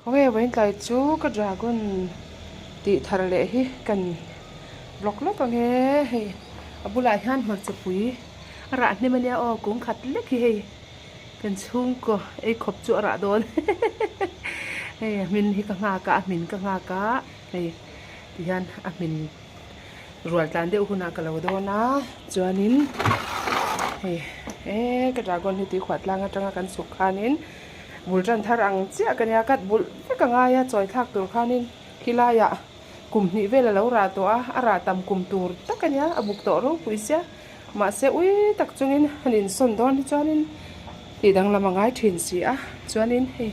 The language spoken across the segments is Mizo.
Khawnge vawiin tlai chu ka dragon tih thar leh hi kan block lawk ang e hei a bulah hian hmarcha pui a rah hnem ania aw kung khat lek hi hei kan chhungkaw ei khawp chu a rah dawn hei a hmin hi ka nghak a a hmin ka nghak a hei tihian a hmin rual tlan deuh hunah ka lo dawn a chuanin hei he ka dragon hi tuikhuah tlang atanga kan chhuk khanin bul tan thar ang chiah ka nia cut bulh vek a ngai a chawi thlak tur khanin khilaiah kum hnih vel a lo rah tawh a a rah tam kum tur tak a nia a buk tawh ropui sia mahse ui tak chungin han insawn dawn hi chuanin tih danglam a ngai thin si a chuanin hei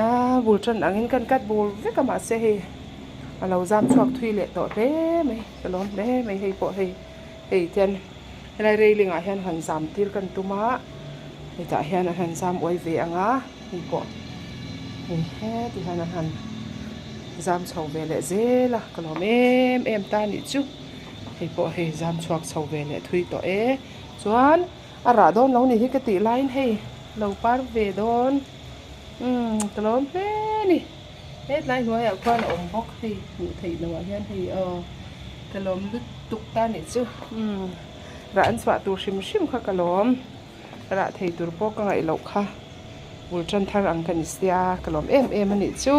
aaa bul tan angin kan cut bur vek a mahse hei a lo zam chhuak thui leh tawh hle mai ka lawm hle mai hei pawh hei hei tian helai railing ah hian han zam tir kan tum a hetah hian an han zam uai ve ang a hei pawh hei heti hian an han zam chho ve leh zel a ka lawm em em ta anih chu hei pawh hei zam chhuak chho ve leh thui tawh e chuan a rah dawn lo ni hi ka tih laiin hei lo par ve dawn umm ka lawm hle a ni. Hetlai hnuaiah khuan a awm bawk hei hmuh theih loh ah hian hei aw ka lawm lutuk ta nih chu umm rah an chhuah tur hrim hrim kha ka lawm rah thei tur pawh ka ngaih loh kha bul tan thar ang ka ni sia ka lawm em em a nih chu.